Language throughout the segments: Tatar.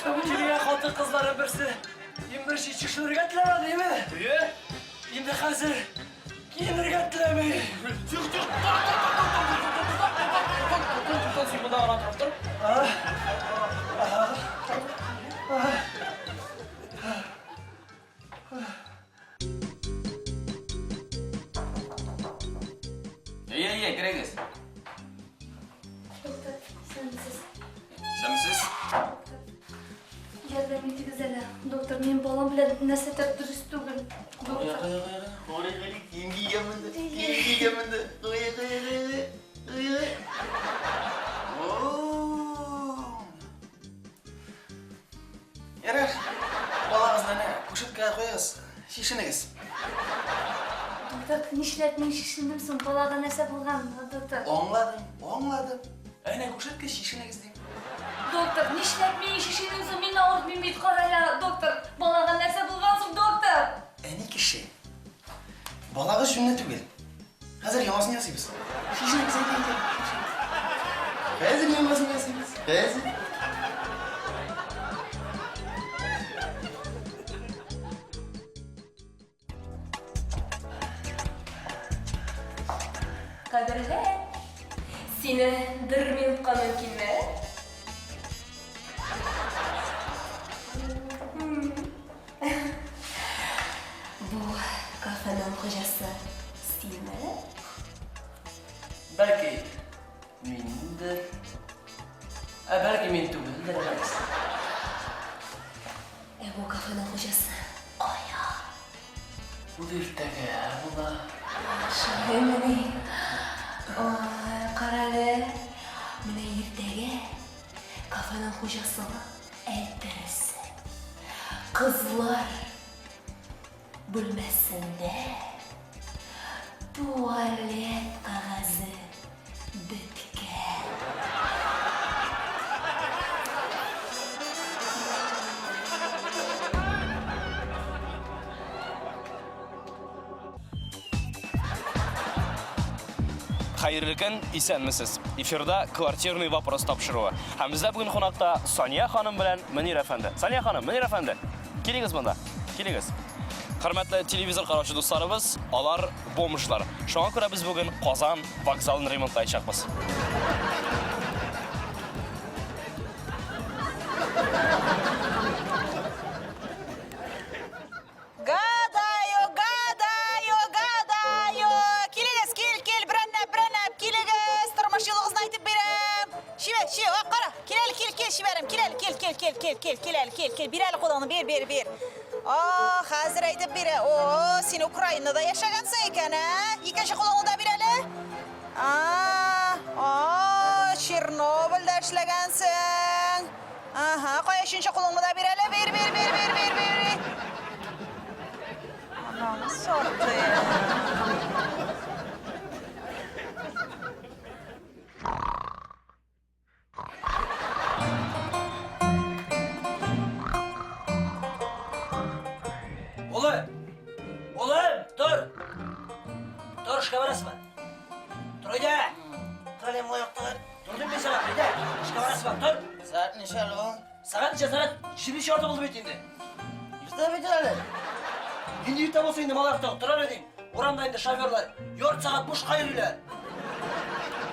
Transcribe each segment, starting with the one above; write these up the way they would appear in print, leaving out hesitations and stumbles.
Килгән хатын-кызларның берсе иң беренче чишенергә теләмәде, име? Әйе. Инде хәзер киенергә теләми. Тих, тих, тор, тор, тор, тор, тор, тор, тор, тор, тор, тор, тор, тор, тор, син монда гына торып тор. Әйе, әйе, керегез. Доктор, исәнмесез. Исәнмесез. Ярдәм итегез әле. Доктор, минем балам белән нәрсәдер дөрес түгел. Кая, Доктор. кая, кая, кая, кая, кием кигән монда, кием кигән монда. Кая, кая, кая, кая. О! Ярар, балагызны әнә кушеткага куегыз, чишенегез. Доктор, нишләп мин шешендем соң? Балага нәрсә булган, доктор? Аңладым, аңладым. Әнә кушетка чишенегез дим. Доктор, нишләп мин шешендем соң? Мин авыртмыйм бит, кара әле, доктор. Балага нәрсә булган соң, доктор? Әни кеше. Балагыз җүнле түгел. Хәзер яңасын ясыйбыз. Чишенегез, әйдә, әйдә. Хәзер яңасын ясыйбыз. Хәзер. Кадерле, сине бер минутка мөмкинме? Бу кафеның хуҗасы синме? Бәлки, миндер. Ә бәлки мин түгелдер. Ә бу кафеның хуҗасы кая? Ул иртәгә була. Шулаймыни? Ой, карале. Менә иртәгә кафеның хуҗасына әйтерсең. Кызлар бүлмәсендә туалет кәгазе беткән. Хәерле көн, исәнмесез. Эфирда Квартирный вопрос тапшыруы. Һәм бездә бүген кунакта Сания ханым белән Мөнир әфәнде. Сания ханым, Мөнир әфәнде, килегез монда. Килегез. Хөрмәтле телевизор караучы дусларыбыз, алар бомжлар. Шуңа күрә без бүген Казан вокзалын ремонтлаячакбыз. Гадаю, гадаю, гадаю. Килегез, кил, кил, берәннәп, берәннәп, килегез. Тормыш юлыгызны әйтеп бирәм. Чибәр, чибәр, ак, кара. Кил әле, кил, кил, чибәрем, кил әле, кил, кил, кил, кил, кил, кил әле, кил, кил. Бир әле кулыңны, бир, бир, бир. О, хәзер әйтеп бирә. О, син Украинада яшәгәнсең икән, ә? Икенче кулыңны да бир әле. А, о, Чернобыльдә эшләгәнсең. Ага, кая өченче кулыңны да бир әле, бир, бир, бир, бир, бир, бир, бир. Анаңы сатыйм. Улым! Улым, тор! Тор, эшкә барасызмы? Тор, әйдә! Тор әле, малай яктылар. Тор дим мин сиңа, әйдә! Эшкә барасызмы? Тор! Сәгать ничә әле ул? Сәгать ничә? Сәгать 7:30 булды бит инде. Иртә бит әле. Инде иртә булсын инде, малай яктылар. Тор әле дим. Урамда инде шоферлар ярты сәгать бушка йөриләр.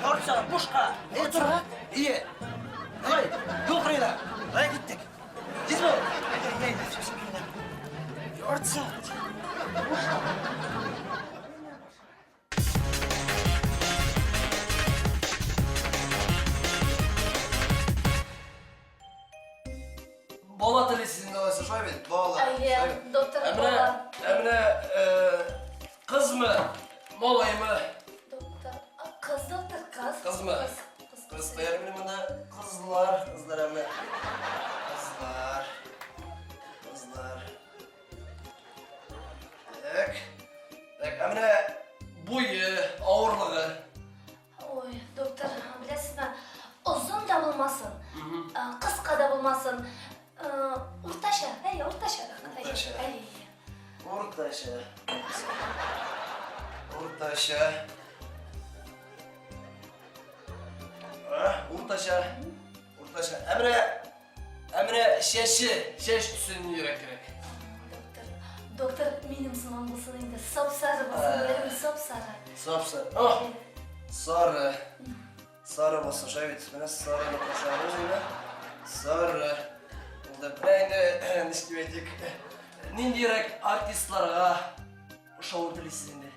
Ярты сәгать бушка. Әйе, тор. Ие. Давай, юл кырыена. Давай киттек. Тиз бул. Әйдә, әйдә, әйдә, сүзем килә. Ярты сәгать. Бушка. Бала телисез инде алайса, шулай бит? Бала. Әйе, доктор, Ә менә, бала. ә менә кызмы, малаймы? Доктор, кыз, доктор, кыз. Кызмы? Кыз. Кыз кыяр мине монда кызлар, кызлар ә менә. Кызлар. Кызлар. Так. Так, ә менә буе, авырлыгы. Ой, доктор, беләсезме, озын да булмасын, кыска да булмасын, уртача, әйе, уртача. Уртача. Әйе. Уртача. Уртача. Уртача. Уртача. Ә менә Ә менә чәче, чәч төсе ниндирәк кирәк? Доктор, доктор, минем сыман булсын инде. Сап-сары булсын, ярым сап-сары. Сап-сары. О, сары. Сары булсын, шулай бит. Менә сарыны кушабыз инде. Сары. Булды. Менә инде, ничек дип әйтик, ниндирәк артистларга ошавын телисез инде?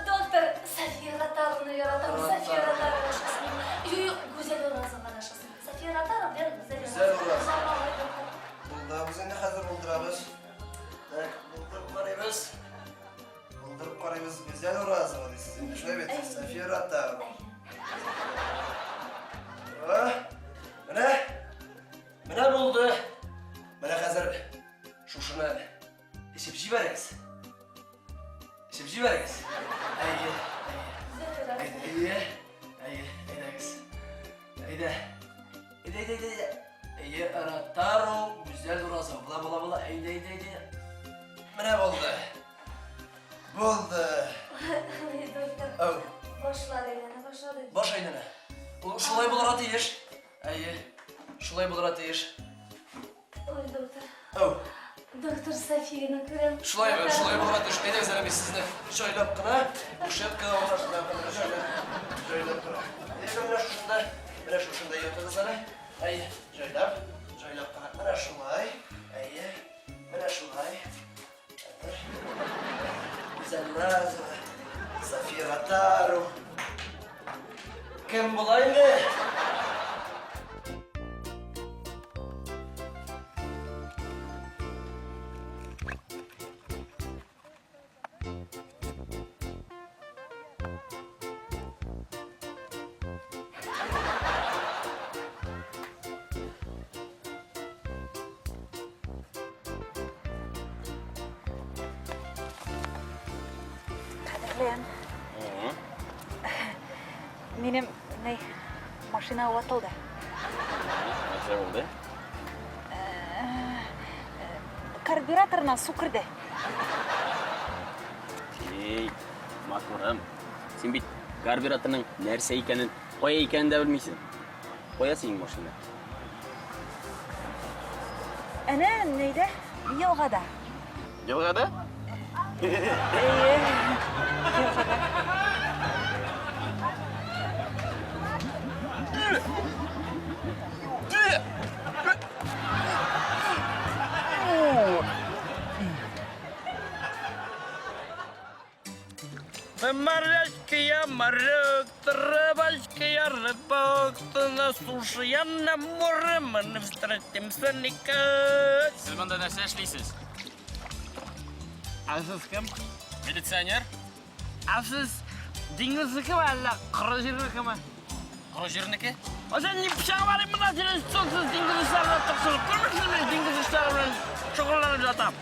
Доктор, София Ротаровны яратам, София Ротарова ошасын. Юк, юк, Гүзәл Уразова ошасын. София Ротарова белән Гүзәл Гүзәл Уразова. Уразова. Булды, без инде хәзер булдырабыз. Так, булдырып карыйбыз. Булдырып карыйбыз. Гүзәл Уразова дисез инде, шулай бит? София Ротарова. О, менә, менә булды. Менә хәзер шушыны эчеп җибәрегез. Эчеп җибәрегез. Әйе, әйе. Әйе, әйе, әйдәгез. Әйдә. Әйдә, әйдә, әйдә, әйдә. Әйе, Ротару, Гүзәл Уразова. Була, була, була. Әйдә, әйдә, әйдә. Менә булды. Булды. Ой, доктор, Әү, башлар әйләнә башлады. баш әйләнә. Ул шулай булырга тиеш. Әйе, шулай булырга тиеш. Ой, доктор. Әү, Доктор Софияны күрәм. шулай, шулай булырга тиеш. Әйдәгез әле мин сезне җайлап кына, кушеткага урнаштырам, җайлап, җайлап кына. Әйдә, менә шушында, менә шушында ятыгыз әле. Әйе, җайлап, җайлап кына. Менә шулай. Әйе, менә шулай. Гүзәл Уразова, София Ротару. Кем була инде? Кадерлем. Минем ни машина ватылды. Нәрсә булды? Карбюраторына су керде. Эй, матурым. Син бит карбюраторның нәрсә икәнен, кая икәнен дә белмисең. Кая синең машина? Әнә нидә? Елгада. Елгада? Әйе. Елгада. Морячка я моряк, рыбачка я рыбак, ты на суше, я на море, мы не встретимся никак. Сез монда нәрсә эшлисез? Ә сез кем? Милиционер? Ә сез диңгезнекеме әллә коры җирнекеме? Коры җирнеке? Ә син ни пычагы бар монда синең сез диңгез эшләренә тыкшынып күрмисезме? Диңгез эшләре белән шөгыльләнеп ятам.